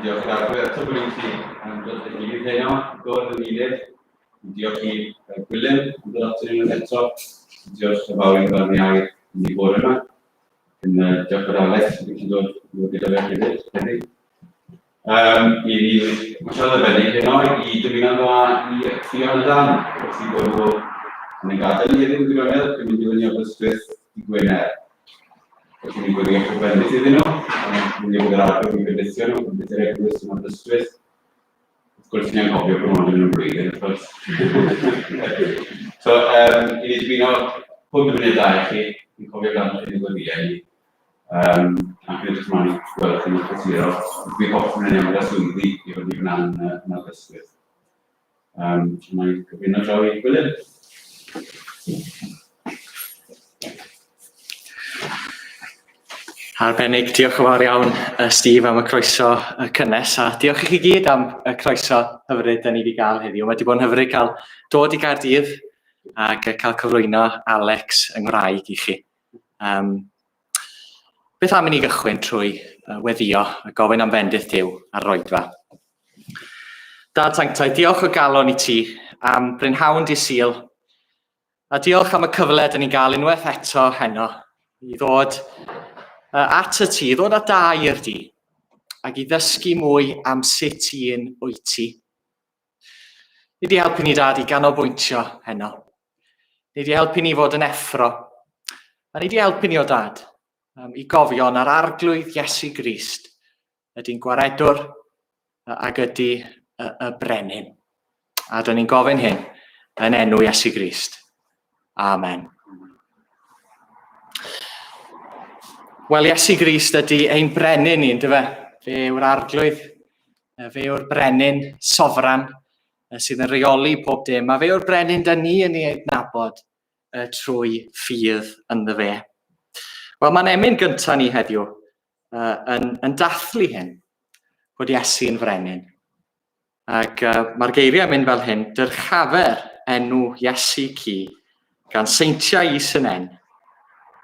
Diolch i'r Arglwydd eto bod ni'n gallu dod at ei gilydd heno, dod yn gilydd. Diolch i Gwilym am dod ato ni unwaith eto. Diolch yn fawr i'n barnu air i ni bod yma. Yn diolch i'r Alex yn gallu dod i fod gyda fe hefyd heddiw. Um, i fi, mae'n siarad arbennig heno i dymuno'n dda i Ffion a Dan, wrth i bod nhw yn ein gadael ni heddiw yn gwirionedd, yn mynd i fyny Aberystwyth i Gwener. Felly ni'n gweddio pob bendith iddyn nhw, yn mynd i fod yr arglwydd yn bendithio nhw, yn bendithio'r eglwys yn Aberystwyth. Wrth gwrs, ni'n anghofio bod nhw'n yn y blwyddyn, wrth gwrs. so, um, i ni dymuno pob dymuniad da i chi, ni'n cofio amdano chi yn y gweddïau ni. Um, ac yn edrych ymlaen i gweld chi'n achlysurol. Dwi'n hoffwn yn iawn gyda swyddi i fod i fyna'n uh, yn Aberystwyth. Um, Mae'n cyflwyno draw i Gwilym. Arbennig, diolch yn fawr iawn Steve am y croeso y cynnes a diolch i chi gyd am y croeso hyfryd da ni wedi gael heddiw. Mae wedi bod yn hyfryd cael dod i Gaerdydd ac cael cyflwyno Alex yng Nghymraeg i chi. Um, beth am i ni gychwyn trwy weddio a gofyn am fendith Duw ar roedfa? Dad Sanctaidd, diolch o galon i ti am brynhawn di Sul, a diolch am y cyfle dyn ni'n gael unwaith eto heno i ddod at y ti, i ddod â da i'r di, ac i ddysgu mwy am sut un wyt ti. Ni di helpu ni dad i ganolbwyntio heno. Ni di helpu ni fod yn effro. A ni di helpu ni o dad i gofio na'r arglwydd Iesu Grist ydy'n gwaredwr ac ydy y, y brenin. A dyn ni'n gofyn hyn yn enw Iesu Grist. Amen. Wel, Iesu Grist ydy ein brenin ni, ynddo fe? Fe yw'r arglwydd, fe yw'r brenin sofran sydd yn rheoli pob dim, a fe yw'r brenin dyn ni yn ei adnabod trwy ffydd ynddo fe. Wel, mae'n emyn gyntaf ni heddiw yn, yn dathlu hyn, bod Iesu yn frenin. Ac mae'r geiriau yn mynd fel hyn, dyrchafer enw Iesu ci, gan seintiau is yn en,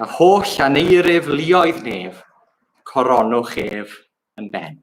a holl aneirif luoedd nef, coronwch ef yn ben.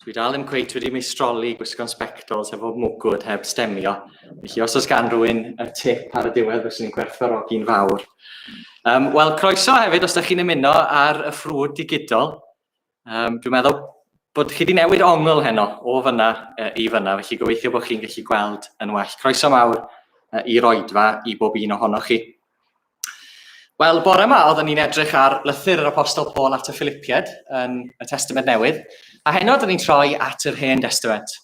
Dwi dal ddim cweit wedi meistroli gwisgo'n sbectols efo mwgwd heb stemio. Felly os oes gan rhywun y tip ar y diwedd, fyswn i'n gwerthfawrogi'n fawr. Wel, croeso hefyd os ydych chi'n ymuno ar y ffrwd digidol. Dwi'n meddwl bod chi wedi newid ongl heno o fyna i fyna, felly gobeithio bod chi'n gallu gweld yn well. Croeso mawr i'r oedfa i bob un ohonoch chi. Wel, bore yma oeddwn ni'n edrych ar lythyr yr Apostol Paul at y Philippiaid yn y Testament Newydd, a heno dyn ni'n troi at yr Hen Destament.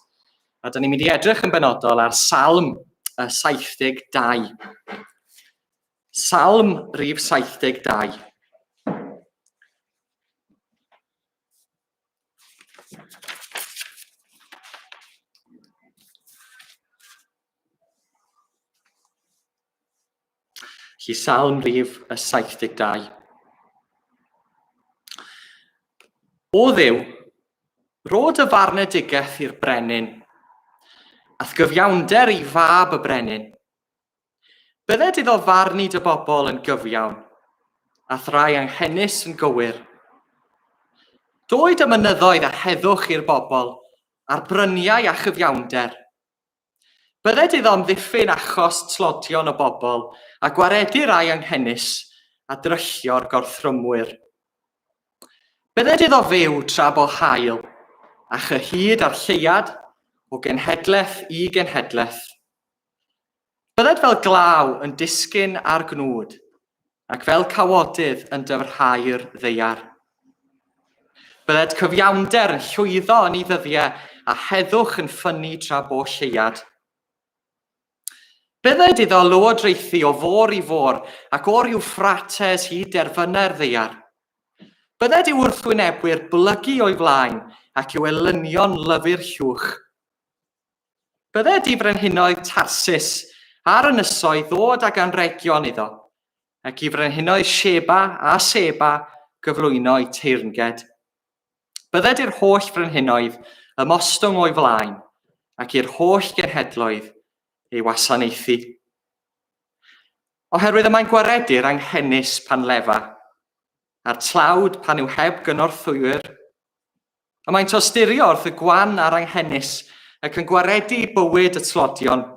A dyn ni'n mynd i edrych yn benodol ar Salm y 72. Salm rhif 72. Felly Salm rhif y 72. O Dduw, rho dy farnedigaeth i'r brenin, a'th gyfiawnder i fab y brenin. Bydded iddo farnu dy bobl yn gyfiawn, a'th rai anghenus yn gywir. Doed y mynyddoedd a heddwch i'r bobl, a'r bryniau a chyfiawnder. Bydded iddo amddiffyn achos tlodion y bobl a gwaredu rai anghenus a dryllio'r gorthrymwyr. Bydded iddo fyw tra bo haul, a chyhyd â'r lleuad o genhedlaeth i genhedlaeth. Bydded fel glaw yn disgyn ar gnwd, ac fel cawodydd yn dyfrhau'r ddaear. Bydded cyfiawnder yn llwyddo yn ei ddyddiau a heddwch yn ffynnu tra bo lleuad. Bydded iddo lywodraethu o fôr i fôr ac o'r Iwffrates hyd derfynau'r ddaear. Bydded i'w wrthwynebwyr blygu o'i flaen ac i'w elynion lyfu'r llwch. Bydded i frenhinoedd Tarsis a'r ynysoedd ddod ag anrhegion iddo, ac i frenhinoedd Sheba a Seba gyflwyno eu teyrnged. Bydded i'r holl frenhinoedd ymostwng o'i flaen, ac i'r holl genhedloedd ei wasanaethu. Oherwydd y mae'n gwaredu'r anghenus pan lefa, a'r tlawd pan yw heb gynorthwywyr. Y mae'n tosturio wrth y gwan a'r anghenus ac yn gwaredu bywyd y tlodion.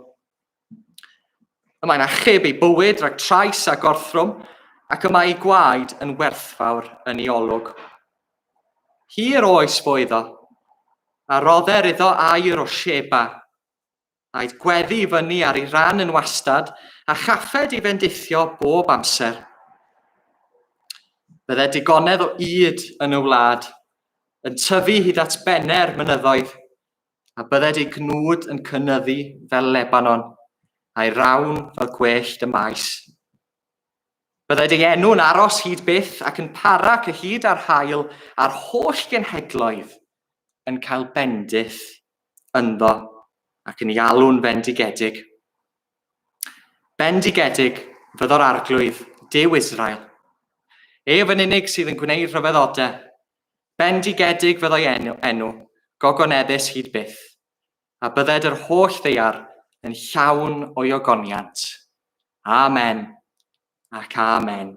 Y mae'n achub ei bywyd rhag trais a gorthrwm ac y mae ei gwaed yn werthfawr yn ei olwg. Hir oes fo iddo, a rodder iddo air o Sheba. Aed gweddi i fyny ar ei ran yn wastad, a chaffed ei fendithio bob amser. Bydde digonedd o ŷd yn y wlad, yn tyfu hyd at benne'r mynyddoedd, a bydded ei gnwd yn cynyddu fel Lebanon, a'i rawn fel gwellt y maes. Bydded ei enw'n aros hyd byth ac yn para cyhyd â'r haul a'r holl genhedloedd yn cael bendith ynddo ac yn ei alw'n fendigedig. Bendigedig fyddo'r Arglwydd, Duw Israel. Ef yn unig sydd yn gwneud rhyfeddodau. Bendigedig fyddo'i enw, enw, gogoneddus hyd byth. A bydded yr holl ddaear yn llawn o'i ogoniant. Amen ac amen.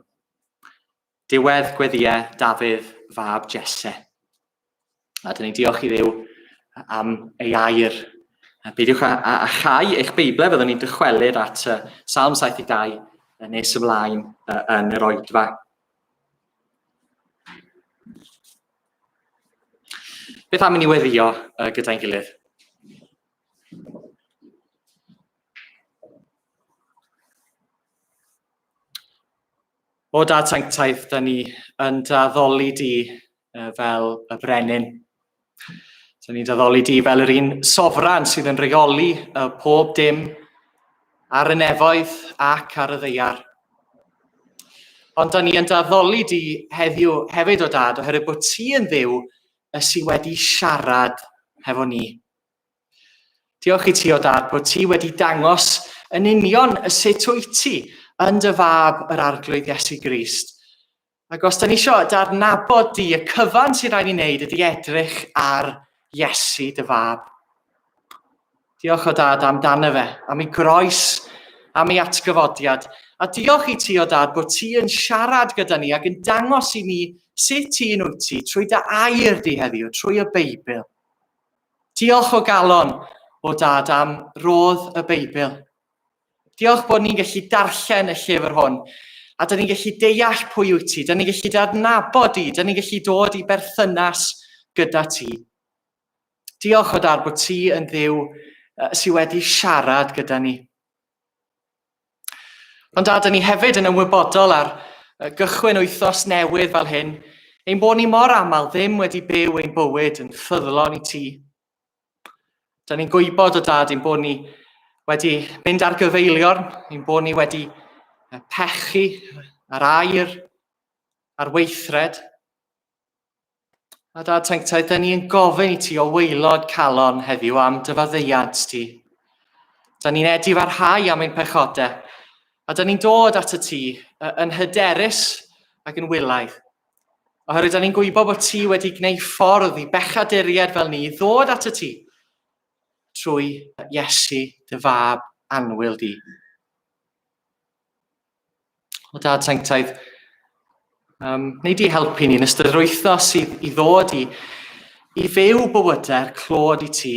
Diwedd gweddïau Dafydd fab Jesse. A dyn ni'n diolch i Dduw am ei air. A beidiwch â, a, a chau eich Beiblau, fyddwn ni'n dychwelyd at uh, Salm 72 nes ymlaen uh, yn yr oedfa. Beth am i ni weddio uh, gyda'n gilydd? O Dad Sanctaidd, da ni yn dy addoli di fel y brenin. Da ni'n addoli di fel yr un sofran sydd yn rheoli pob dim ar y nefoedd ac ar y ddaear. Ond da ni yn addoli di heddiw hefyd o Dad, oherwydd bod ti yn Dduw y sydd wedi siarad hefo ni. Diolch i ti, o Dad, bod ti wedi dangos yn union y sut wyt ti yn dy fab yr Arglwydd Iesu Grist. Ac os da ni eisiau dy adnabod di, y cyfan sy'n rhaid ni wneud ydy edrych ar Iesu dy fab. Diolch o Dad amdano fe, am ei groes, am ei atgyfodiad. A diolch i ti o Dad bod ti yn siarad gyda ni ac yn dangos i ni sut un wyt ti trwy dy air di heddiw, trwy y Beibl. Diolch o galon, o Dad, am rodd y Beibl. Diolch bod ni'n gallu darllen y llyfr hwn. A dyn ni'n gallu deall pwy wyt ti, dyn ni'n gallu dy adnabod di, dyn ni'n gallu dod i berthynas gyda ti. Diolch o dar bod ti yn Dduw sydd wedi siarad gyda ni. Ond da, dyn ni hefyd yn ymwybodol ar gychwyn wythnos newydd fel hyn, ein bod ni mor aml ddim wedi byw ein bywyd yn ffyddlon i ti. Da ni'n gwybod o dad ein bod ni wedi mynd ar gyfeiliorn, ein bod ni wedi pechu ar air, ar weithred. A dad sanctaidd, da ni yn gofyn i ti o waelod calon heddiw am dy faddeuant ti. Da ni'n edifarhau am ein pechodau, a da ni'n dod at y ti yn hyderus ac yn wylaidd. Oherwydd da ni'n gwybod bod ti wedi gwneud ffordd i bechaduriaid fel ni ddod at y ti trwy Iesu dy fab annwyl di. O dad sanctaidd, wnei di helpu ni yn ystod yr wythnos i, i ddod i, i fyw bywydau'r clod i ti,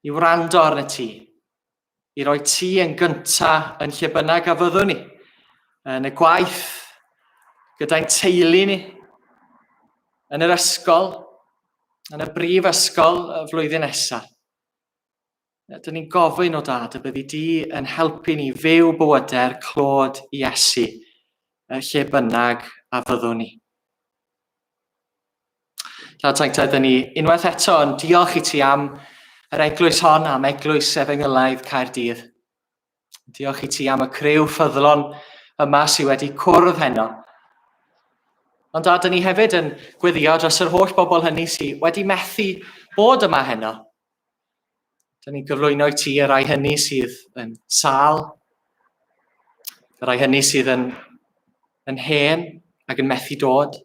i wrando arno ti, i roi ti yn gynta yn lle bynnag a fyddwn ni, yn y gwaith, gyda'n teulu ni, yn yr ysgol, yn y brif ysgol y flwyddyn nesaf. Dyn ni'n gofyn o dad y byddi di yn helpu ni fyw bywydau'r clod i Iesu, lle bynnag a fyddwn ni. Tad Sanctaidd, dyn ni unwaith eto yn diolch i ti am yr eglwys hon, am eglwys efengylaidd Caerdydd. Diolch i ti am y criw ffyddlon yma sydd wedi cwrdd heno. Ond da, dyn ni hefyd yn gweddio dros yr holl bobl hynny sydd wedi methu bod yma heno. Dyn ni'n gyflwyno i ti y rhai hynny sydd yn sâl, y rhai hynny sydd yn, yn hen ac yn methu dod,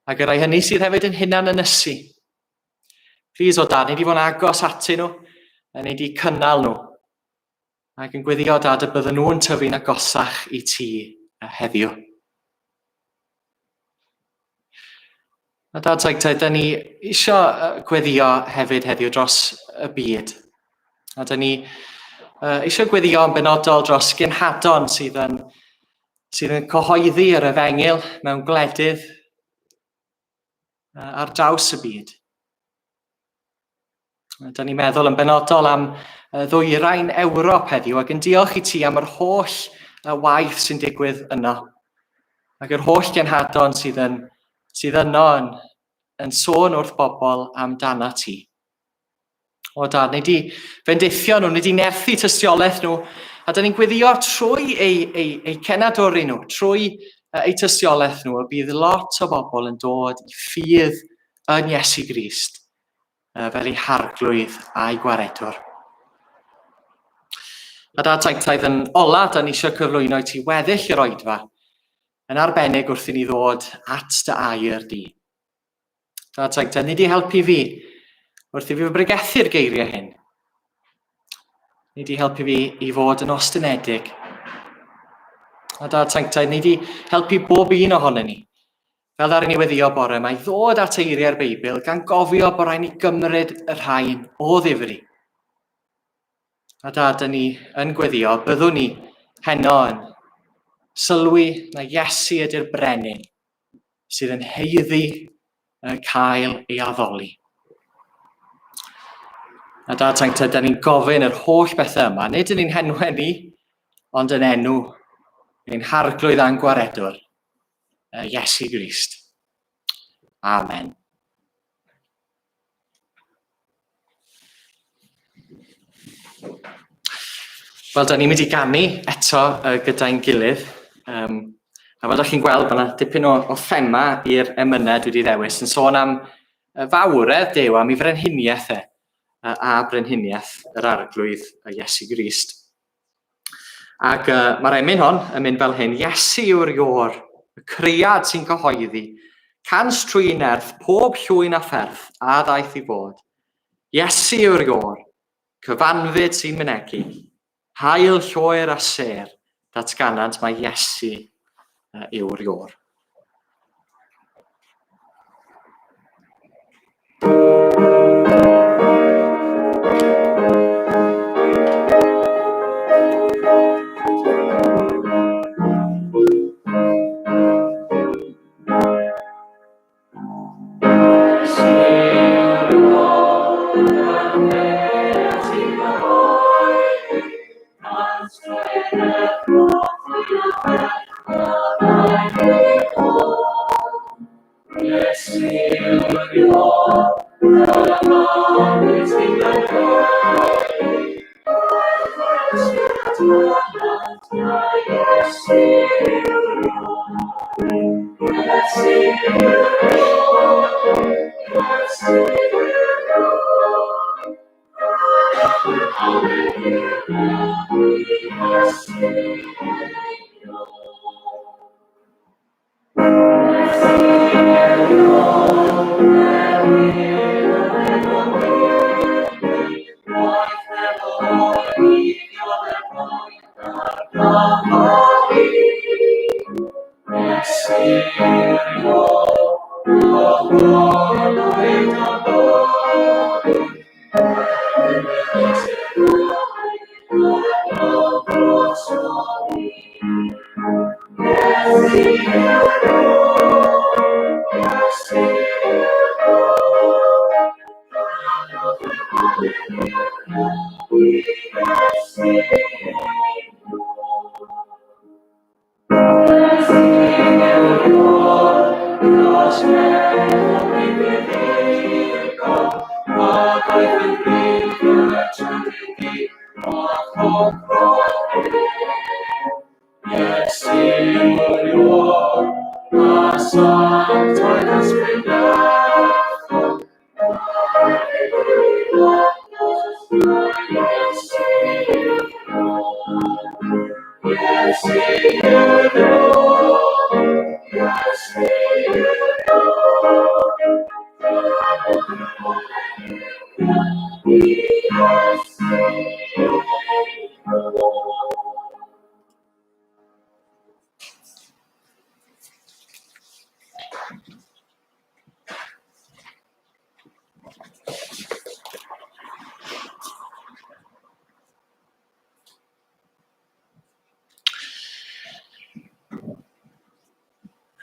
Ac y rhai hynny sydd hefyd yn hunan ynysu. Plîs o dad, ni wedi bod yn agos atyn nhw, a ni wedi cynnal nhw. Ac yn gweddio dad y bydden nhw'n tyfu'n agosach i ti heddiw. A dad sanctaidd, da ni eisiau gweddio hefyd heddiw dros y byd. A da ni eisiau gweddio yn benodol dros genhadon sydd yn sydd yn cyhoeddi yr efengyl mewn gwledydd ar draws y byd. Da ni'n meddwl yn benodol am ddwyrain Ewrop heddiw ac yn diolch i ti am yr holl waith sy'n digwydd yno. Ac yr holl genhadon sydd, yn, sydd yno yn, yn sôn wrth bobl amdana ti. O dad, nei di fendithio nhw, nei di nerthu tystiolaeth nhw, a da ni'n gweddio trwy eu, eu, eu cenadwri nhw, trwy eu tystiolaeth nhw, y bydd lot o bobl yn dod i ffydd yn Iesu Grist fel ei harglwydd a'i gwaredwr. A dad sanctaidd yn ola, da ni eisiau cyflwyno i ti weddill yr oedfa, yn arbennig wrth i ni ddod at dy air di. Dad Sanctaidd, nid i helpu fi wrth i fi bregethu'r geiriau hyn. Nid i helpu fi i fod yn ostynedig. A Dad Sanctaidd, nid i helpu bob un ohono ni. Fel ddaru ni weddio bore yma, i ddod at eiriau'r Beibl gan gofio bod rhaid ni gymryd y rhain o ddifri. A dad, dyn ni yn gweddio, byddwn ni heno yn sylwi na Iesu ydy'r brenin sydd yn haeddu cael ei addoli. A dad sanctaidd, da ni'n gofyn yr holl bethau yma, nid yn ein henwau ni, ond yn enw ein harglwydd a'n gwaredwr, Iesu Grist. Amen. Wel, da ni'n mynd i ganu eto gyda'n gilydd. Um, a fel da chi'n gweld, mae yna dipyn o, o thema i'r emynau dwi wedi ddewis yn sôn am fawredd Duw, am ei frenhiniaeth e, a brenhiniaeth yr arglwydd Iesu Grist. Ac uh, mae'r emyn hon yn mynd fel hyn, Iesu yw'r ior, y cread sy'n cyhoeddi, cans trwy nerth pob llwyn a pherth a ddaeth i fod. Iesu yw'r ior, cyfanfyd sy'n mynegi, hael lloer a ser, datganant mae Iesu yw'r ior.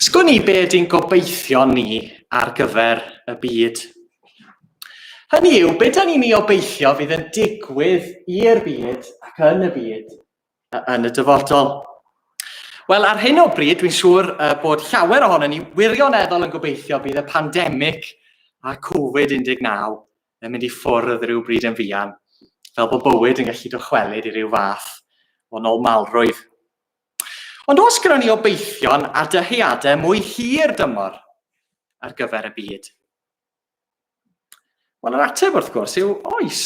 Sgwn i be ydy'n gobeithion ni ar gyfer y byd. Hynny yw, be da ni'n ei obeithio fydd yn digwydd i'r byd ac yn y byd yn y dyfodol? Wel, ar hyn o bryd, dwi'n siŵr bod llawer ohono ni wirioneddol yn gobeithio bydd y pandemig a Covid-19 yn mynd i ffwrdd rhyw bryd yn fuan, fel bod bywyd yn gallu dychwelyd i ryw fath o normalrwydd. Ond oes gyda ni obeithion a dyheadau mwy hir dymor ar gyfer y byd? Wel, yr ateb wrth gwrs yw oes.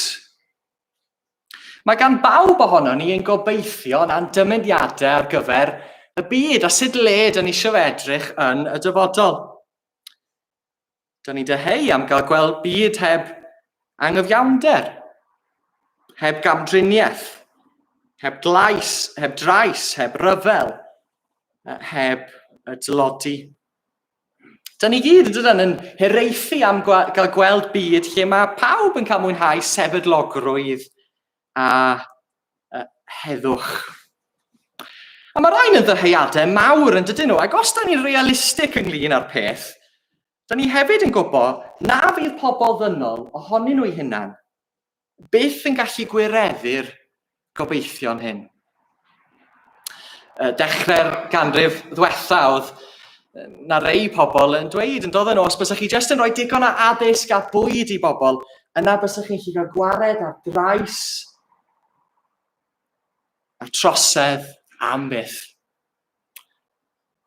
Mae gan bawb ohono ni ein gobeithion a'n dymuniadau ar gyfer y byd a sut le dyn ni eisiau fe edrych yn y dyfodol. Dyn ni'n dyheu am gael gweld byd heb angyfiawnder, heb gamdriniaeth, heb glais, heb drais, heb ryfel, heb y dlodi. Da ni gyd yn dydyn yn hiraethu am gael gweld byd lle mae pawb yn cael mwynhau sefydlogrwydd a heddwch. A mae rhain yn ddyheuadau mawr yn dydyn nhw, ac os da ni'n realistig ynglyn â'r peth, da ni hefyd yn gwybod na fydd pobl ddynol ohonyn nhw'i hunan byth yn gallu gwireddu'r gobeithion hyn. Dechrau'r ganrif ddwetha oedd na rei pobl yn dweud yn dod yn os bysach chi jyst yn rhoi digon o addysg a bwyd i bobl, yna bysach chi'n gallu cael gwared ar drais a trosedd am byth.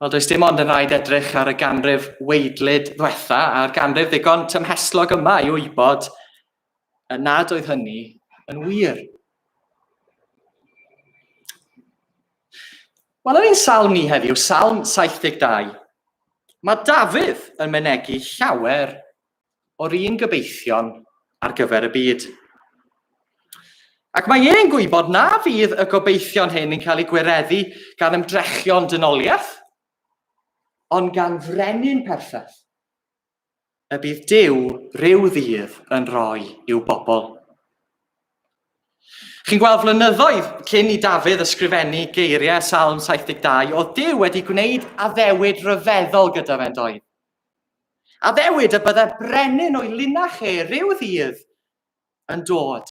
Wel, does dim ond yn rhaid edrych ar y ganrif weidlyd ddwetha a'r ganrif ddigon tymhestlog yma i wybod nad oedd hynny yn wir. Wel, yn ein salm ni heddiw, Salm 72, mae Dafydd yn mynegi llawer o'r un gobeithion ar gyfer y byd. Ac mae e'n gwybod na fydd y gobeithion hyn yn cael eu gwireddu gan ymdrechion dynoliaeth, ond gan frenin perffaith, y bydd Duw rhyw ddydd yn rhoi i'w bobl. Chi'n gweld flynyddoedd cyn i Dafydd ysgrifennu geiriau Salm 72, oedd Duw wedi gwneud addewid rhyfeddol gyda fe'n doedd. Addewid y bydde brenin o'i linach e rhyw ddydd yn dod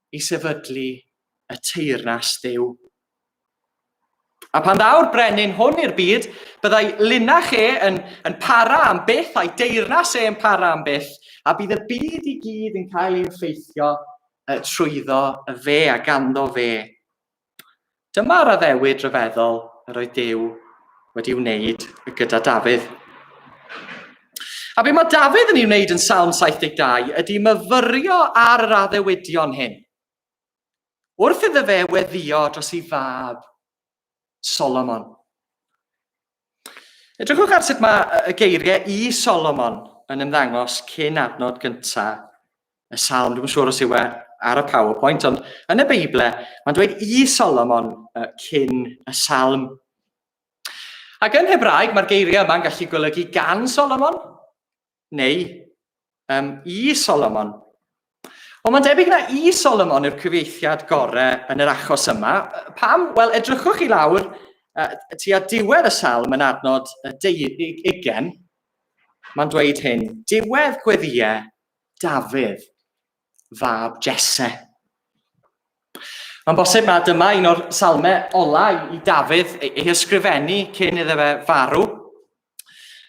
i sefydlu y teyrnas Dduw. A pan ddaw'r brenin hwn i'r byd, byddai linach e yn, yn para am byth, a'i deyrnas e yn para am byth, a bydd y byd i gyd yn cael ei effeithio trwyddo fe a ganddo fe. Dyma'r addewid rhyfeddol yr oedd Duw wedi wneud gyda Dafydd. A be mae Dafydd yn ei wneud yn Salm 72 ydy myfyrio ar yr addewidion hyn. Wrth iddo fe weddio dros ei fab, Solomon. Edrychwch ar sut mae y geiriau i Solomon yn ymddangos cyn adnod gyntaf y salm. Dwi'n siŵr os yw e ar y PowerPoint, ond yn y Beibl, mae'n dweud i Solomon cyn y salm. Ac yn Hebraeg, mae'r geiriau yma'n gallu golygu gan Solomon, neu um, i Solomon. Wel, mae'n debyg na i Solomon yw'r cyfieithiad gorau yn yr achos yma. Pam? Wel, edrychwch i lawr tua diwedd y salm yn adnod y ugen. Mae'n dweud hyn, diwedd gweddïau Dafydd, fab Jesse. Mae'n bosib na dyma un o'r salmau olau i Dafydd ei ysgrifennu cyn iddo fe farw.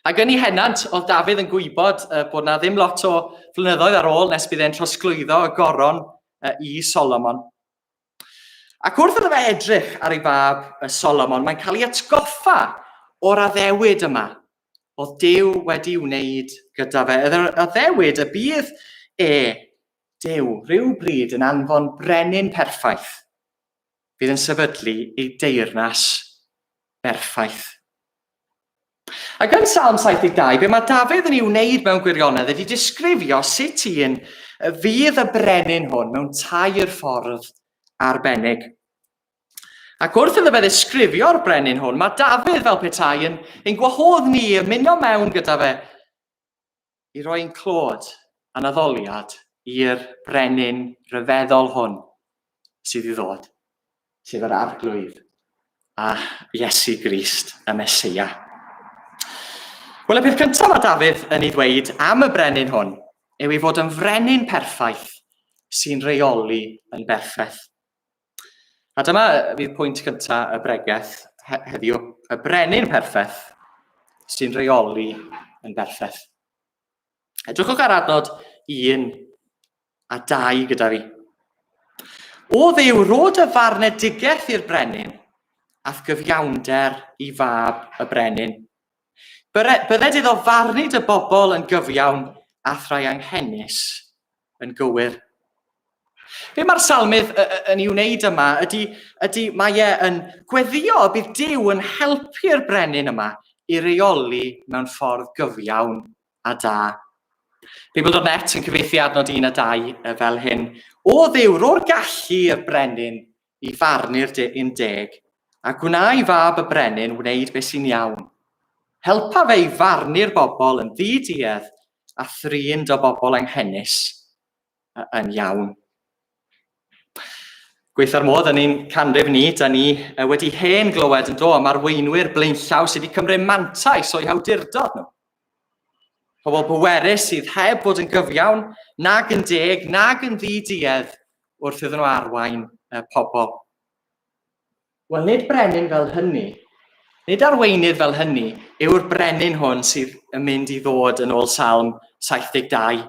Ac yn ei henant, oedd Dafydd yn gwybod bod na ddim lot o flynyddoedd ar ôl nes bydd e'n trosglwyddo y goron i Solomon. Ac wrth iddo fe edrych ar ei fab Solomon, mae'n cael ei atgoffa o'r addewid yma oedd Duw wedi wneud gyda fe. Yr addewid y bydd e, Duw, rhyw bryd yn anfon brenin perffaith fydd yn sefydlu ei deyrnas berffaith. Ac yn Salm 72, be mae Dafydd yn ei wneud mewn gwirionedd ydy disgrifio sut un fydd y brenin hwn mewn tair ffordd arbennig. Ac wrth iddo fe ddisgrifio'r brenin hwn, mae Dafydd fel petai yn ein gwahodd ni i ymuno mewn gyda fe i roi ein clod a'n addoliad i'r brenin rhyfeddol hwn sydd i ddod, sef yr Arglwydd a Iesu Grist, y Meseia. Wel, y peth cyntaf mae Dafydd yn ei ddweud am y brenin hwn yw ei fod yn frenin perffaith sy'n rheoli yn berffaith. A dyma fydd pwynt cyntaf y bregeth heddiw. Y brenin perffaith sy'n rheoli yn berffaith. Edrychwch ar adnod 1 a 2 gyda fi. O Dduw, rho dy farnedigaeth i'r brenin, a'th gyfiawnder i fab y brenin. Bydded iddo farnu dy bobl yn gyfiawn a thrai anghenus yn gywir. Be mae'r salmydd yn ei wneud yma ydy, ydy mae e yn gweddio y bydd Duw yn helpu'r brenin yma i reoli mewn ffordd gyfiawn a da. Bible.net yn cyfieithu adnod 1 a 2 fel hyn. O Dduw, ro'r gallu i'r brenin i farnu'r un deg, a gwna i fab y brenin wneud beth sy'n iawn. Helpa fe i farnu'r bobl yn ddi-duedd a thrin dy bobl anghenus yn iawn. Gweitha'r modd yn ein canrif ni, da ni wedi hen glywed yn do am arweinwyr blaenllaw sydd wedi cymryd mantais o'u hawdurdod nhw. Pobl bwerus sydd heb fod yn gyfiawn, nag yn deg, nag yn ddi-duedd wrth iddyn nhw arwain y pobl. Wel, nid brenin fel hynny, nid arweinydd fel hynny yw'r brenin hwn sydd yn mynd i ddod yn ôl Salm 72.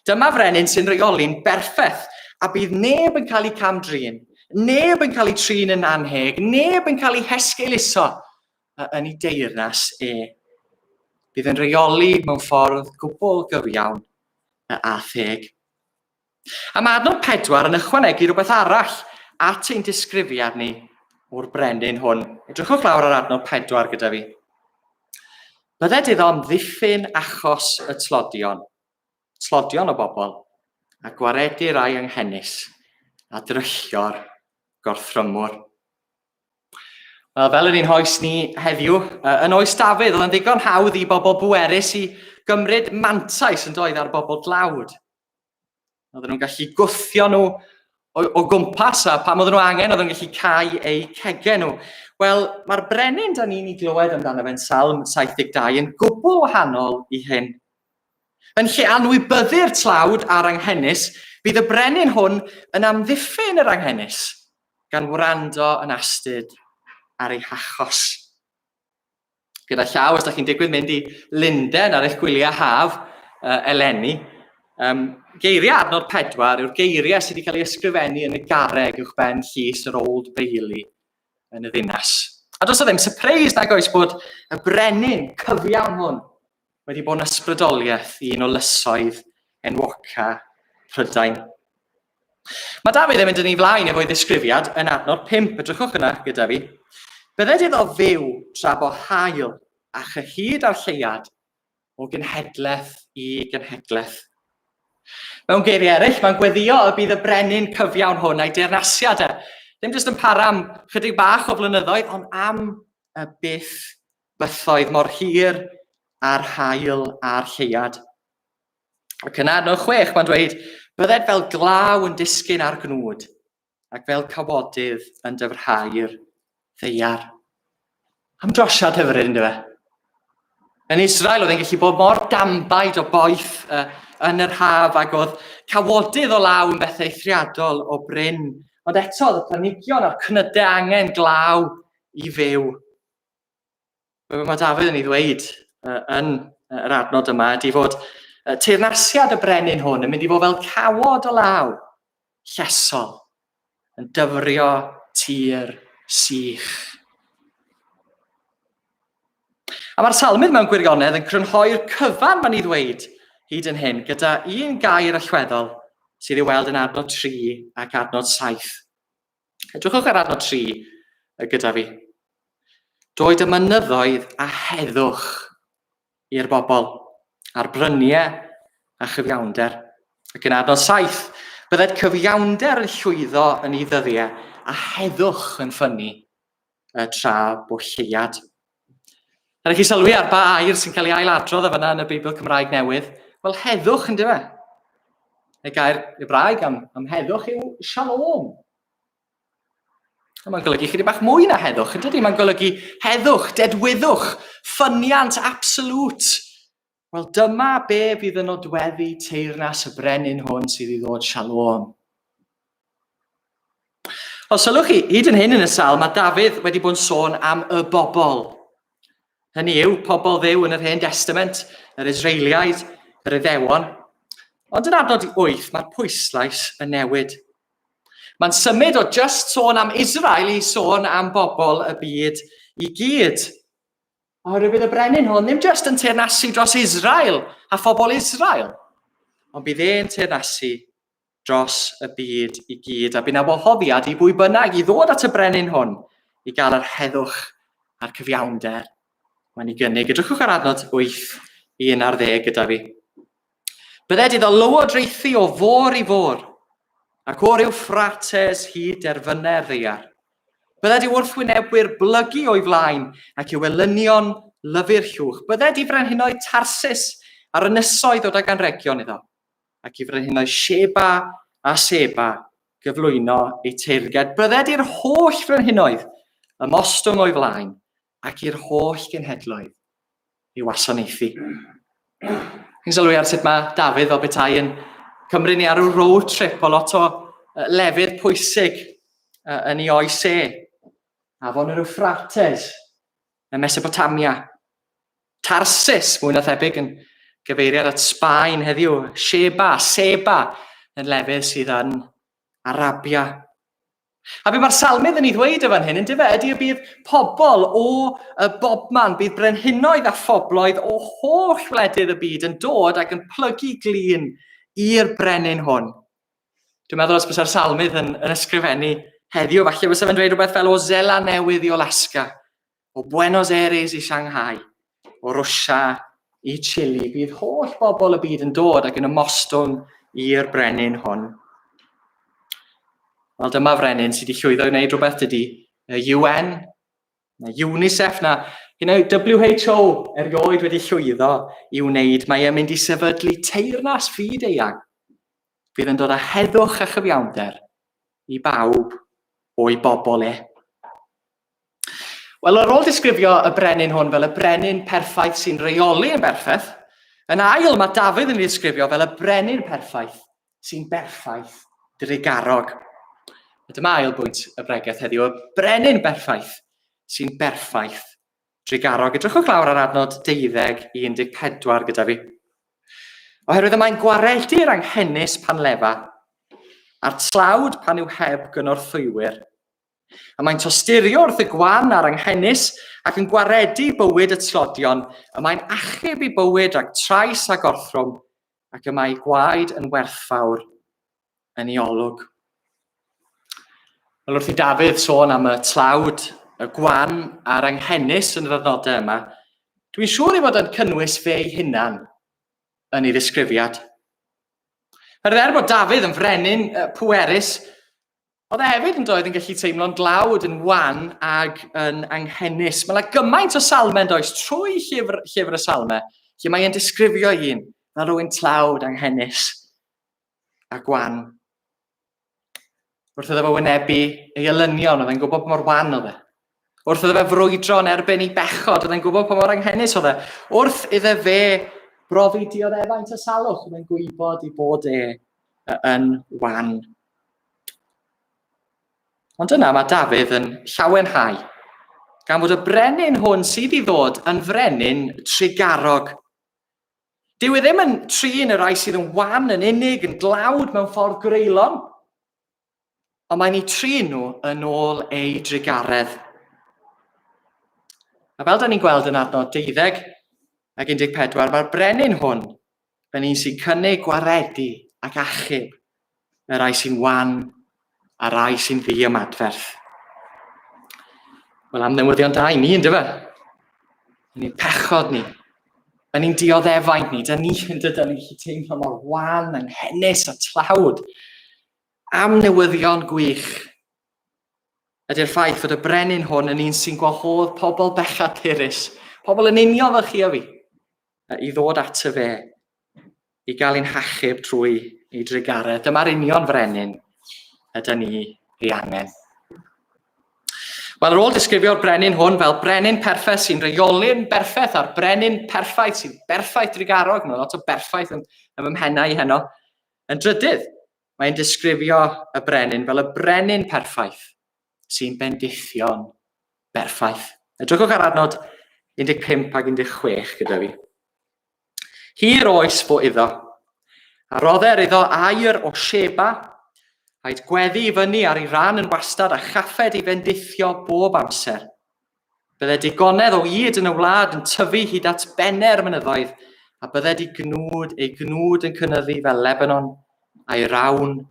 Dyma frenin sy'n rheoli'n berffaith a bydd neb yn cael ei cam-drin, neb yn cael ei trin yn anheg, neb yn cael ei hesgeuluso yn ei deyrnas e. Bydd yn rheoli mewn ffordd gwbl gyfiawn a theg. A mae adnod 4 yn ychwanegu rhywbeth arall at ein disgrifiad ni o'r brenin hwn. Edrychwch lawr ar adnod 4 gyda fi. Bydded iddo amddiffyn achos y tlodion, tlodion o bobl, a gwaredu rai anghenus, a dryllio'r gorthrymwr. Wel, fel yn ein hoes ni heddiw, yn oes Dafydd, oedd yn ddigon hawdd i bobl bwerus i gymryd mantais yn doedd ar bobl dlawd. Oedden nhw'n gallu gwthio nhw o, o gwmpas a pam oedden nhw angen, oedden nhw'n gallu cau eu cegau nhw. Wel, mae'r brenin da ni'n ei glywed amdano fe'n Salm 72 yn gwbl wahanol i hyn. Yn lle anwybyddu'r tlawd a'r anghenus, bydd y brenin hwn yn amddiffyn yr anghenus, gan wrando yn astud ar ei hachos. Gyda llaw, os da chi'n digwydd mynd i Lunden ar eich gwyliau haf eleni, geiriau adnod 4 yw'r geiriau sydd wedi cael ei ysgrifennu yn y garreg uwchben llys yr Old Bailey yn y ddinas. A does o ddim surprise nag oes bod y brenin cyfiawn hwn wedi bod yn ysbrydoliaeth i un o lysoedd enwoca Prydain. Mae Dafydd yn mynd yn ei flaen efo'i ddisgrifiad yn adnod 5, edrychwch yna gyda fi. Bydded iddo fyw tra bo haul a chyhyd â'r lleuad o genhedlaeth i genhedlaeth. Mewn geiriau eraill, mae'n gweddio y bydd y brenin cyfiawn hwn a'i deyrnasiad e, ddim jyst yn para am chydig bach o flynyddoedd, ond am y byth bythoedd mor hir a'r haul a'r lleuad. Ac yn adnod 6, mae'n dweud, bydded fel glaw yn disgyn ar gnwd, ac fel cawodydd yn dyfrhau'r ddeiar. Am drosiad hyfryd, ynddo fe? Yn Israel, oedd e'n gallu bod mor dambaid o boeth yn yr haf, ac oedd cawodydd o law yn beth eithriadol o brin. Ond eto, oedd y planhigion a'r cnydau angen glaw i fyw. Be mae Dafydd yn ei ddweud yn yr adnod yma ydy fod teyrnasiad y brenin hwn yn mynd i fod fel cawod o law llesol, yn dyfrio tir sych. A mae'r salmydd mewn gwirionedd yn crynhoi'r cyfan mae'n ei ddweud hyd yn hyn gyda un gair allweddol sydd i'w weld yn adnod 3 ac adnod 7. Edrychwch ar adnod 3 gyda fi. Doed y mynyddoedd a heddwch i'r bobl, a'r bryniau a chyfiawnder. Ac yn adnod 7, bydded cyfiawnder yn llwyddo yn ei ddyddiau a heddwch yn ffynnu tra bo lleuad. Ydych chi sylwi ar ba air sy'n cael ei ailadrodd o fyna yn y Beibl Cymraeg Newydd? Wel, heddwch yn dyfe. Y gair Hebraeg am, am heddwch yw shalom. A mae'n golygu chydig bach mwy na heddwch, yn dydy? Mae'n golygu heddwch, dedwyddwch, ffyniant absolute. Wel, dyma be fydd yn nodweddu teyrnas y brenin hwn sydd i ddod shalom. Os sylwch chi, hyd yn hyn yn y sal, mae Dafydd wedi bod yn sôn am y bobl. Hynny yw, pobl ddew yn yr Hen Testament, yr Israeliaid, yr Iddewon. Ond yn adnod 8, mae'r pwyslais yn newid. Mae'n symud o just sôn am Israel i sôn am bobl y byd i gyd. Oherwydd bydd y brenin hwn ddim jyst yn teyrnasu dros Israel a phobl Israel, ond bydd e'n teyrnasu dros y byd i gyd, a bydd na wahoddiad i bwy bynnag i ddod at y brenin hwn i gael yr heddwch a'r cyfiawnder mae'n ei gynnig. Edrychwch ar adnod 8 i 11 gyda fi. Bydded iddo lywodraethu o fôr i fôr, ac o'r Ewffrates hyd derfynau'r ddaear. Bydded i'w wrthwynebwyr blygu o'i flaen ac i'w elynion lyfu'r llwch. Bydded i frenhinoedd Tarsis a'r ynysoedd ddod ag anrhegion iddo, ac i frenhinoedd Sheba a Seba gyflwyno eu teyrnged. Bydded i'r holl frenhinoedd ymostwng o'i flaen ac i'r holl genhedloedd ei wasanaethu. Chi'n sylwi ar sut mae Dafydd fel petai yn cymryd ni ar ryw road trip o lot o lefydd pwysig yn ei oes e. Afon yr Euphrates, yn Mesopotamia. Tarsis, mwy na thebyg, yn gyfeiriad at Sbaen heddiw. Sheba, Seba, yn lefydd sydd yn Arabia. A be mae'r salmydd yn ei ddweud y fan hyn, yn dyfe, ydy y bydd pobl o y bobman, bydd brenhinoedd a phobloedd o holl wledydd y byd yn dod ac yn plygu glin i'r brenin hwn. Dwi'n meddwl os bysa'r salmydd yn, yn ysgrifennu heddiw, falle fysa fe'n dweud rhywbeth fel o Zela Newydd i Alaska, O Buenos Aires i Shanghai, o Rwsia i Chile, bydd holl bobl y byd yn dod ac yn ymostwng i'r brenin hwn. Wel, dyma frenin sydd wedi llwyddo i wneud rhywbeth dydy y UN, na UNICEF, na you know, WHO erioed wedi llwyddo i wneud. Mae e'n mynd i sefydlu teyrnas fyd eang fydd yn dod â heddwch a chyfiawnder i bawb o'i bobl e. Wel, ar ôl disgrifio y brenin hwn fel y brenin perffaith sy'n reoli yn berffaith, yn ail mae Dafydd yn ei ddisgrifio fel y brenin perffaith sy'n berffaith drugarog. A dyma ail bwynt y bregeth heddiw, y brenin berffaith sy'n berffaith drugarog. Edrychwch lawr ar adnod 12 i 14 gyda fi. Oherwydd y mae'n gwaredu'r anghenus pan lefa, a'r tlawd pan yw heb gynorthwywyr. Y mae'n tosturio wrth y gwan a'r anghenus ac yn gwaredu bywyd y tlodion. Y mae'n achub i bywyd rhag trais a gorthrwm ac y mae gwaed yn werthfawr yn ei olwg. Wel, wrth i Dafydd sôn am y tlawd, y gwan a'r anghenus yn yr adnodau yma, dwi'n siŵr ei fod yn cynnwys fe ei hunan yn ei ddisgrifiad. Er er bod Dafydd yn frenin pwerus, oedd e hefyd yn doedd yn gallu teimlo'n dlawd, yn wan ag yn anghenus. Mae yna gymaint o salmau yn does trwy llyfr, llyfr y salmau, lle mae e'n disgrifio un fel rhywun tlawd, anghenus a gwan. Wrth iddo fe wynebu ei elynion, oedd e'n gwybod pa mor wan oedd e. Wrth iddo fe frwydro yn erbyn ei bechod, oedd e'n gwybod pa mor anghenus oedd e. Wrth iddo fe brofi dioddefaint a salwch, oedd e'n gwybod ei bod e yn wan. Ond yna mae Dafydd yn llawenhau, gan fod y brenin hwn sydd i ddod yn frenin trugarog. Dyw e ddim yn trin y rhai sydd yn wan, yn unig, yn dlawd mewn ffordd greulon, ond mae'n eu trin nhw yn ôl ei drugaredd. A fel da ni'n gweld yn adnod 12 ac 14, mae'r brenin hwn yn un sy'n cynnig gwaredu ac achub y rhai sy'n wan a rai sy'n ddiymadferth. Wel, am newyddion da i ni, ynddo fe? Yn ein pechod ni, yn ein dioddefaint ni, da ni yn dydyn ni'n gallu teimlo mor wan, anghenus a tlawd. Am newyddion gwych ydy'r ffaith fod y brenin hwn yn un sy'n gwahodd pobl bechadurus, pobl yn union fel chi a fi, i ddod ato fe i gael ein hachub trwy ei drugaredd. Dyma'r union frenin ydy ni ei angen. Wel, ar ôl disgrifio'r brenin hwn fel brenin perffaith sy'n rheoli'n berffaith a'r brenin perffaith sy'n berffaith drugarog, mae'n lot o berffaith yn, yn fy mhennau i heno, yn drydydd, mae'n disgrifio y brenin fel y brenin perffaith sy'n bendithio'n berffaith. Edrychwch ar adnod 15 ac 16 gyda fi. Hir oes fo iddo. A rodder iddo air o Sheba, aed gweddi i fyny ar ei ran yn wastad a chaffed ei fendithio bob amser. Bydde digonedd o ŷd yn y wlad yn tyfu hyd at benne'r mynyddoedd, a bydde di gnwd ei gnwd yn cynyddu fel Lebanon, a'i rawn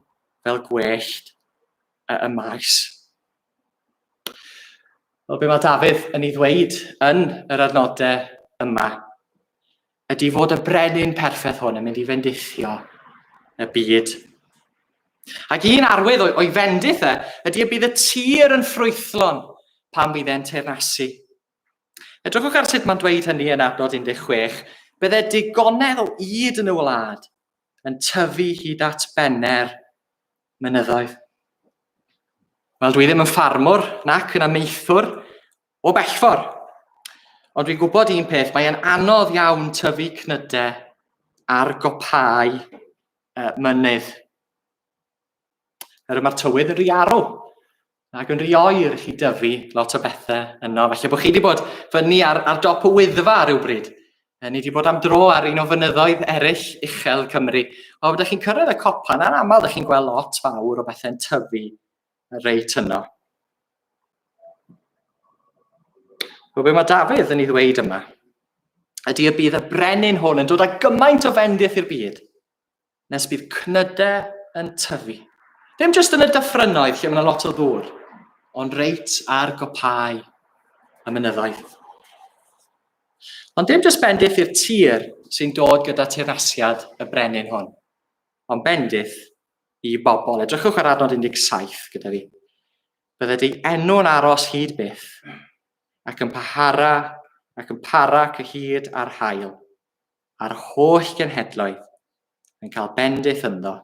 fel gwellt y maes. Wel, be mae Dafydd yn ei ddweud yn yr adnodau yma ydy fod y brenin perffaith hwn yn mynd i fendithio y byd. Ac un arwydd o'i fendith e ydy y bydd y tir yn ffrwythlon pan fydd e'n teyrnasu. Edrychwch ar sut mae'n dweud hynny yn adnod 16. Bydde digonedd o ŷd yn y wlad yn tyfu hyd at benner mynyddoedd. Wel, dwi ddim yn ffarmwr nac yn amaethwr o bellfor. Ond dwi'n gwybod un peth, mae'n anodd iawn tyfu cnydau ar gopau mynydd. Er mae'r tywydd yn rhy arw ac yn rhy oer i chi dyfu lot o bethau yno. Falle bod chi wedi bod fyny ar, ar dop y Wyddfa rhywbryd. Ni wedi bod am dro ar un o fynyddoedd eraill uchel Cymru. O, ydych chi'n cyrraedd y copa yna'n aml, ydych chi'n gweld lot fawr o bethau'n tyfu reit yno. Wel, be mae Dafydd yn ei ddweud yma ydy y bydd y brenin hwn yn dod â gymaint o fendith i'r byd nes bydd cnydau yn tyfu. Ddim jyst yn y dyffrynnoedd lle mae yna lot o ddŵr, ond reit ar gopau y mynyddoedd. Ond dim jyst bendith i'r tir sy'n dod gyda teyrnasiad y brenin hwn, ond bendith i bobl. Edrychwch ar adnod 17 gyda fi. Bydde dy enw'n aros hyd byth, ac yn pahara ac yn para cyhyd ar hael, a'r holl genhedloedd yn cael bendith ynddo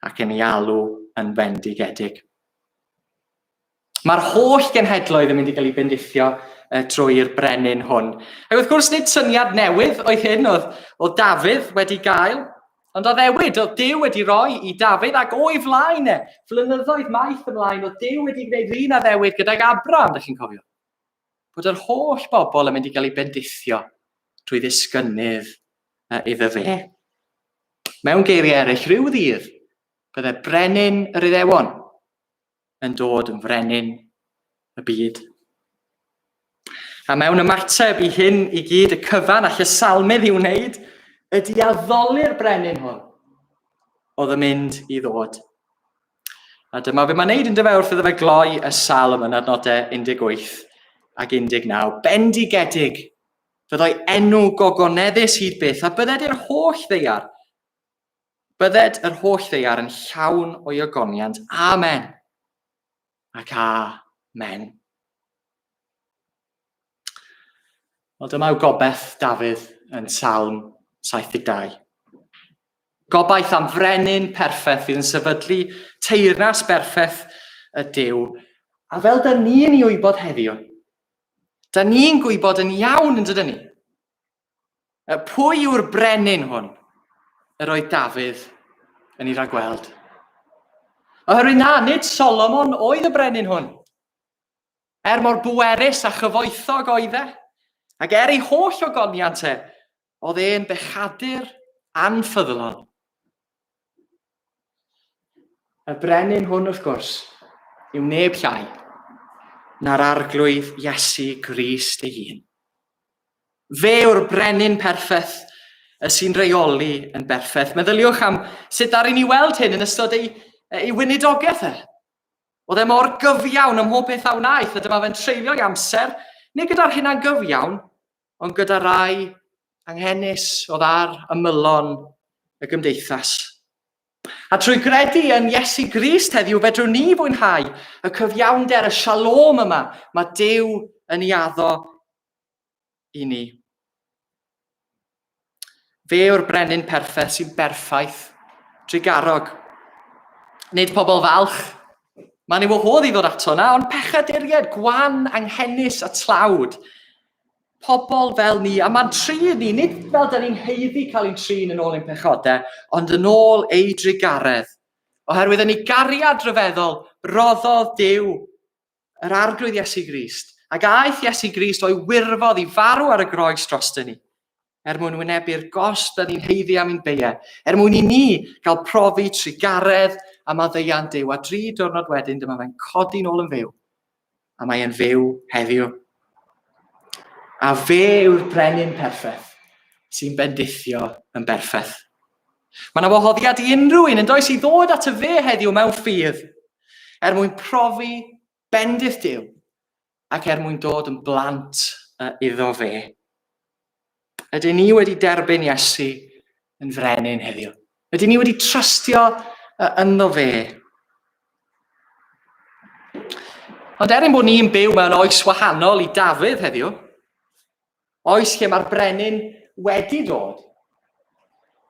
ac yn ei alw yn fendigedig. Mae'r holl genhedloedd yn mynd i gael eu bendithio trwy'r brenin hwn. Ac wrth gwrs, nid syniad newydd oedd hyn, oedd, oedd Dafydd wedi gael, ond addewid, oedd Duw wedi rhoi i Dafydd ac o'i flaen e, flynyddoedd maith ymlaen, oedd Duw wedi gwneud un addewid gydag Abraham, ydych chi'n cofio? bod yr holl bobl yn mynd i gael eu bendithio trwy ddisgynnydd iddo fe. Mewn geiriau eraill, rhyw ddydd, bydde brenin yr Iddewon yn dod yn frenin y byd. A mewn ymateb i hyn i gyd, y cyfan all y salmydd i'w wneud ydy addoli'r brenin hwn oedd yn mynd i ddod. A dyma fe mae'n neud yn dyfe wrth iddo fe gloi y salm yn adnodau 18 ac 19. Bendigedig fyddai enw gogoneddus hyd byth, a bydded i'r holl ddeiar, bydded yr holl ddeiar yn llawn o'i ogoniant. Amen. Ac amen. Wel, dyma yw gobeith Dafydd yn Salm 72. Gobaith am frenin perffaith fydd yn sefydlu teyrnas berffaith y Duw. A fel da ni'n ei wybod heddiw, da ni'n gwybod yn iawn yn dydyn ni? Pwy yw'r brenin hwn yr oedd Dafydd yn ei ragweld? Oherwydd na, nid Solomon oedd y brenin hwn. Er mor bwerus a chyfoethog oedd e, ac er ei holl ogoniant e, oedd e'n bechadur anffyddlon. Y brenin hwn, wrth gwrs, yw neb llai na'r arglwydd Iesu Grist ei hun. Fe yw'r brenin perffaith y sy'n reoli yn berffaith. Meddyliwch am sut ddaru ni weld hyn yn ystod ei, ei weinidogaeth e. Oedd e mor gyfiawn ym mhob peth a wnaeth, a dyma fe'n treulio'i amser, nid gyda'r hunan gyfiawn, ond gyda rai anghenus oedd ar ymylon y gymdeithas. A trwy gredu yn Iesu Grist heddiw, fedrwn ni fwynhau y cyfiawnder, y shalom yma mae Duw yn ei addo i ni. Fe yw'r brenin perffaith sy'n berffaith trugarog. Nid pobl falch, mae'n ei wahodd i ddod ato na, ond pechaduriaid gwan, anghenus a tlawd. Pobl fel ni, a mae'n trin ni, nid fel da ni'n haeddu cael ein trin yn ôl ein pechodau, ond yn ôl ei drugaredd. Oherwydd yn ei gariad rhyfeddol, roddodd Duw yr Arglwydd Iesu Grist, ac aeth Iesu Grist o'i wirfodd i farw ar y groes drostyn ni, er mwyn wynebu'r gost da ni'n heiddi am ein beiau, er mwyn i ni gael profi trugaredd a maddeuant Duw, a dri diwrnod wedyn dyma fe'n codi'n ôl yn fyw, a mae e'n fyw heddiw. A fe yw'r brenin perffaith sy'n bendithio yn berffaith. Mae yna wahoddiad i unrhyw un yn does i ddod at y fe heddiw mewn ffydd, er mwyn profi bendith Duw ac er mwyn dod yn blant iddo fe. Ydyn ni wedi derbyn Iesu yn frenin heddiw? Ydyn ni wedi trystio ynddo fe? Ond er ein bod ni'n byw mewn oes wahanol i Dafydd heddiw, Oes lle mae'r brenin wedi dod.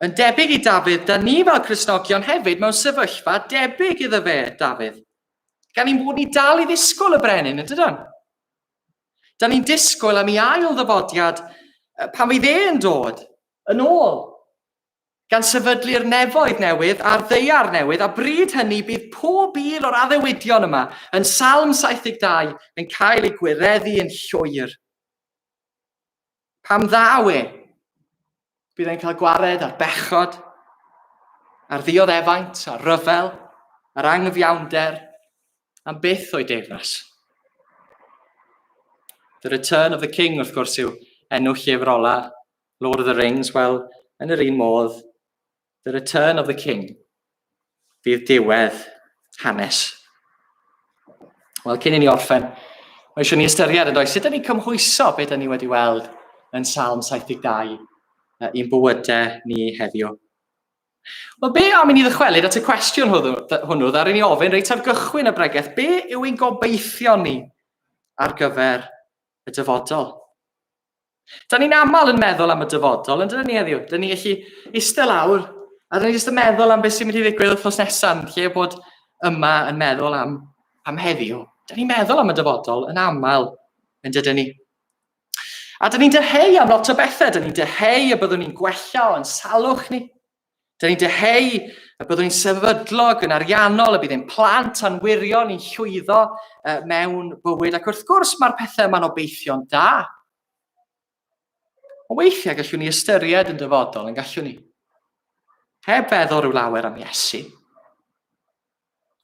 Yn debyg i Dafydd, da ni fel Cristnogion hefyd mewn sefyllfa debyg iddo fe, Dafydd. Gan ein bod ni dal i ddisgwyl y brenin, yn dydyn? Da ni'n disgwyl am ei ail ddyfodiad pan fydd e'n dod yn ôl, gan sefydlu'r nefoedd newydd a'r ddaear newydd, a bryd hynny bydd pob un o'r addewidion yma yn Salm 72 yn cael eu gwireddu yn llwyr. Pam ddaw e? Bydd e'n cael gwared ar bechod, ar ddioddefaint, ar ryfel, ar anghyfiawnder, am byth o'i deyrnas. The Return of the King, wrth gwrs, yw enw llyfr ola Lord of the Rings. Wel, yn yr un modd, The Return of the King fydd diwedd hanes. Wel, cyn i ni orffen, mae eisiau ni ystyried yn does, sut ydyn ni'n cymhwyso beth ydyn ni wedi weld yn Salm 72 i'n bywydau ni heddiw. Wel, be am i ni ddychwelyd at y cwestiwn hwnnw ddaru ni ofyn reit ar gychwyn y bregeth, be yw ein gobeithion ni ar gyfer y dyfodol? Da ni'n aml yn meddwl am y dyfodol, yn dydyn ni heddiw? Da ni'n gallu eistedd lawr, a da ni jyst yn meddwl am beth sy'n mynd i ddigwydd wythnos nesaf, yn lle bod yma yn meddwl am, am heddiw. Da ni'n meddwl am y dyfodol yn aml, yn dydyn ni? A da ni'n dyheu am lot o bethau. Da ni'n dyheu y byddwn ni'n gwella o'n salwch ni. Da ni'n dyheu y byddwn ni'n sefydlog yn ariannol, y bydd ein plant a'n wyrion ni'n llwyddo mewn bywyd. Ac wrth gwrs mae'r pethau yma'n obeithio'n da. Ond weithiau gallwn ni ystyried yn dyfodol, yn gallwn ni. Heb feddwl rhyw lawer am Iesu.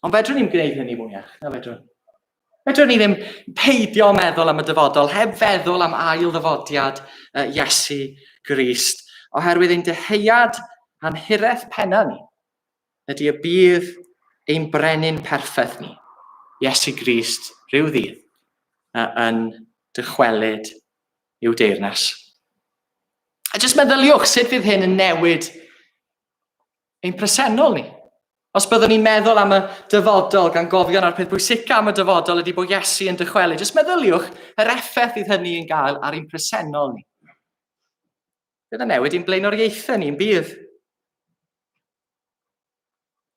Ond fedrwn ni'n gwneud hynny mwyach, na fedrwn. Fedrwn ni ddim peidio meddwl am y dyfodol heb feddwl am ail ddyfodiad Iesu Grist, oherwydd ein dyheuad a'n hiraeth penna ni ydy y bydd ein brenin perffaith ni, Iesu Grist, rhyw ddydd, yn dychwelyd i'w deyrnas. A jyst meddyliwch sut fydd hyn yn newid ein presennol ni. Os byddwn ni'n meddwl am y dyfodol, gan gofio na'r peth bwysica am y dyfodol ydy bod Iesu yn dychwelyd, jyst meddyliwch yr effaith fydd hynny yn gael ar ein presennol ni. Bydd yn newid i'n blaenoriaethau ni'n bydd.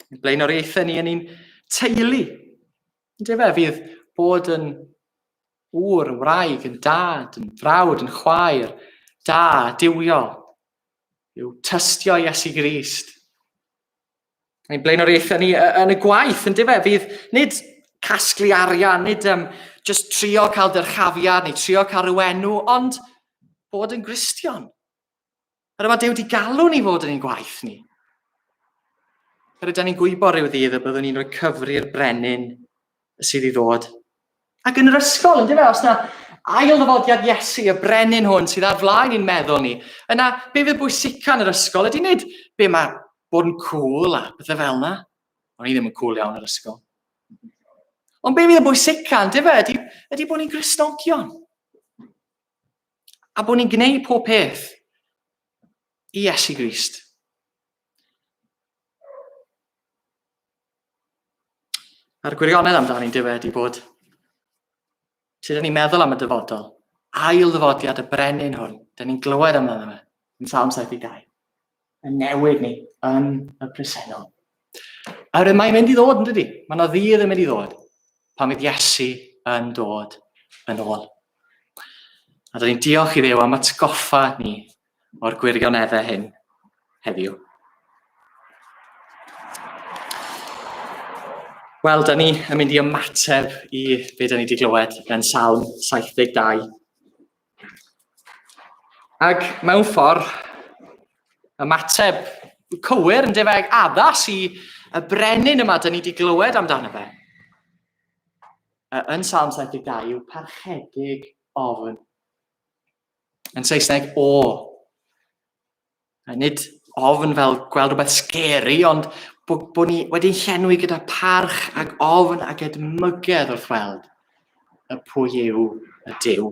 Ein blaenoriaethau ni yn ein teulu. Ynde fe, fydd bod yn ŵr, yn wraig, yn dad, yn frawd, yn chwaer, da, duwiol, yw tystio Iesu Grist. Ein blaenoriaethau ni yn y gwaith, yn dyfe, fydd nid casglu arian, nid just trio cael dyrchafiad neu trio cael rhyw enw, ond bod yn Gristion. Yr yma Duw wedi galw ni fod yn ein gwaith ni. Yr ydyn ni'n gwybod rhyw ddydd y byddwn ni'n rhoi cyfri'r brenin sydd i ddod. Ac yn yr ysgol, yn dyfe, os na ail ddyfodiad Iesu, y brenin hwn sydd ar flaen i'n meddwl ni, yna be fydd bwysica yn yr ysgol ydy nid be mae bod yn cool a pethau fel yna. O'n i ddim yn cool iawn yr ysgol. Ond be fydd yn bwysica, yn dyfe, ydy, ydy bod ni'n Gristnogion. A bod ni'n gwneud pob peth i Iesu Grist. A'r gwirionedd amdani'n dywe ydy bod sut ydyn ni'n meddwl am y dyfodol, ail ddyfodiad y brenin hwn, dyn ni'n glywed amdano fe yn Salm 72, yn newid ni yn y presennol. A mae'n mynd i ddod, yn dydy? Mae yna ddydd yn mynd i ddod pan fydd Iesu yn dod yn ôl. A dyn ni'n diolch i Dduw am atgoffa ni o'r gwirioneddau hyn heddiw. Wel, da ni yn mynd i ymateb i be da ni wedi glywed yn Salm 72. Ac mewn ffordd, ymateb cywir yn defeg addas i y brenin yma da ni wedi glywed amdano fe. Yn Salm 72 yw parchedig ofn. Yn Saesneg, o. A nid ofn fel gweld rhywbeth scary, ond bod, bo ni wedi'n llenwi gyda parch ac ofn ac edmygedd wrth weld y pwy yw y Duw.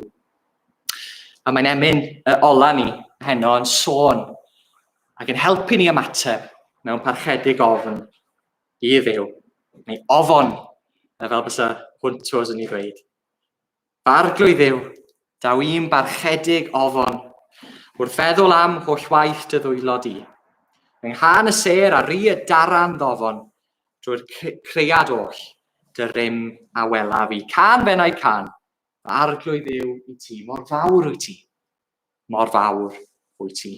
A mae'n emyn y ola ni heno yn sôn ac yn helpu ni ymateb mewn parchedig ofn i Dduw, neu ofon, fel bysa Hwntws yn ei ddweud. F'arglwydd Dduw, daw i'm barchedig ofon, wrth feddwl am holl waith dy ddwylo di. Yng nghân y sêr a ru y daran ddofon, drwy'r cread oll, dy rym a welaf i. Cân f'enau cân, fy arglwydd Dduw i ti, mor fawr wyt ti, mor fawr wyt ti.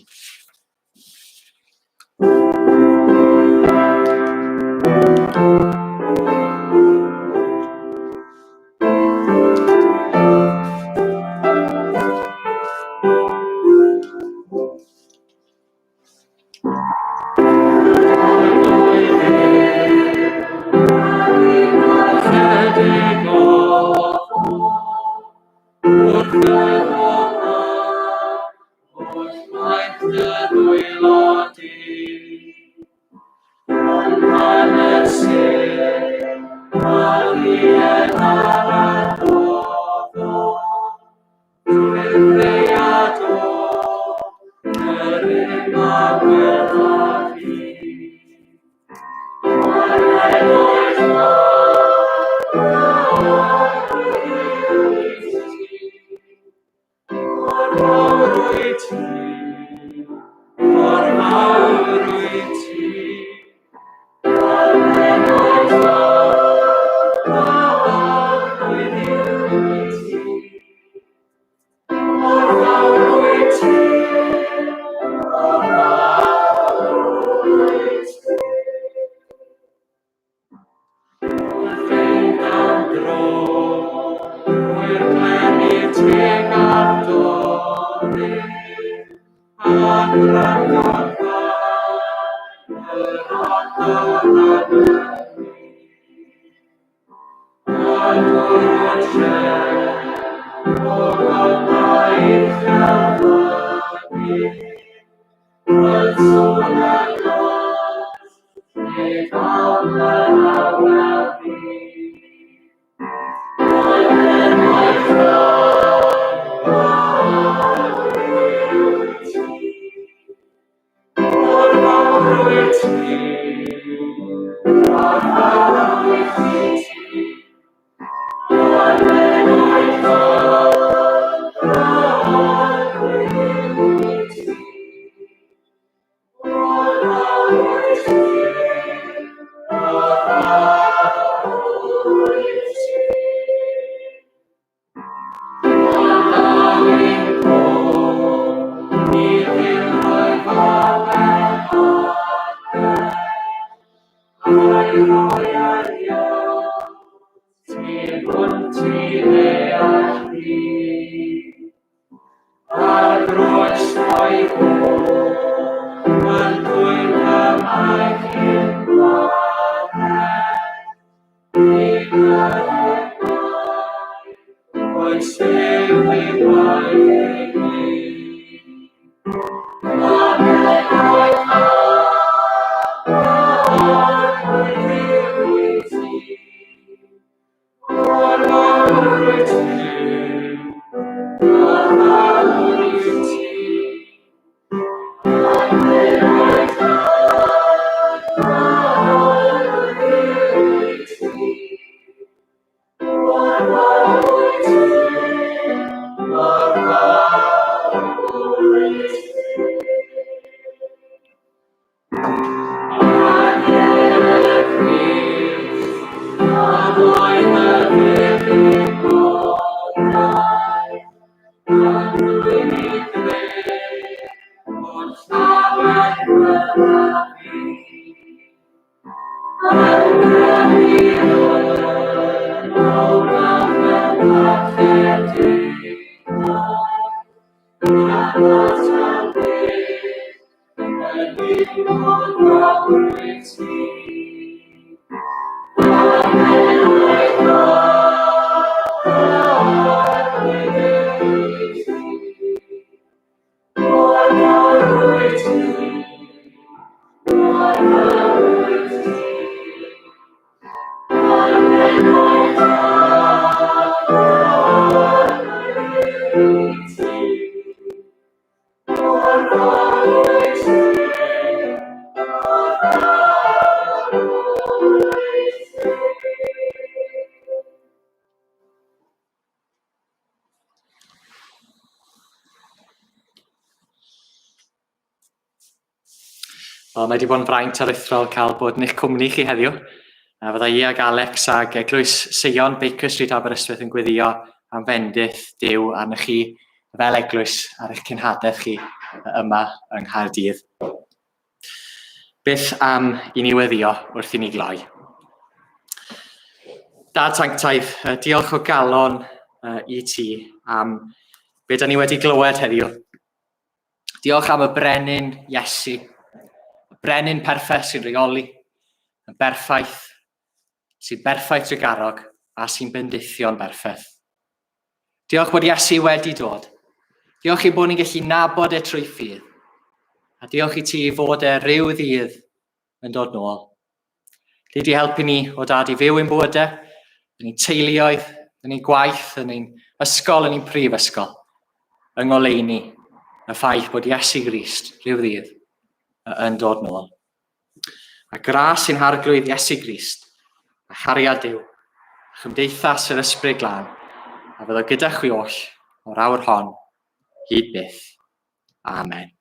Wel, mae wedi bod yn fraint aruthrol cael bod yn eich cwmni chi heddiw. A fydda i ag Alex ag Eglwys Seion Baker Street Aberystwyth yn gweddio am fendith Duw arnych chi fel eglwys ar eich cenhadaeth chi yma yng Nghaerdydd. Beth am i ni weddio wrth i ni gloi? Dad Sanctaidd, diolch o galon i ti am be da ni wedi glywed heddiw. Diolch am y brenin Iesu, y brenin perffaith sy'n rheoli, yn berffaith, sy'n berffaith trugarog a sy'n bendithio'n berffaith. Diolch bod Iesu wedi dod. Diolch i bod ni'n gallu nabod e trwy ffydd. A diolch i ti fod e rhyw ddydd yn dod nôl. Gei di helpu ni o dad i fyw ein bywydau, yn ein teuluoedd, yn ein gwaith, yn ein ysgol, yn ein prifysgol, yng ngoleuni y ffaith bod Iesu Grist rhyw ddydd yn dod nôl. A gras sy'n harglwydd Iesu Grist, a chariad Duw, a chymdeithas yr Ysbryd Glân, a fyddo gyda chwi oll o'r awr hon hyd byth. Amen.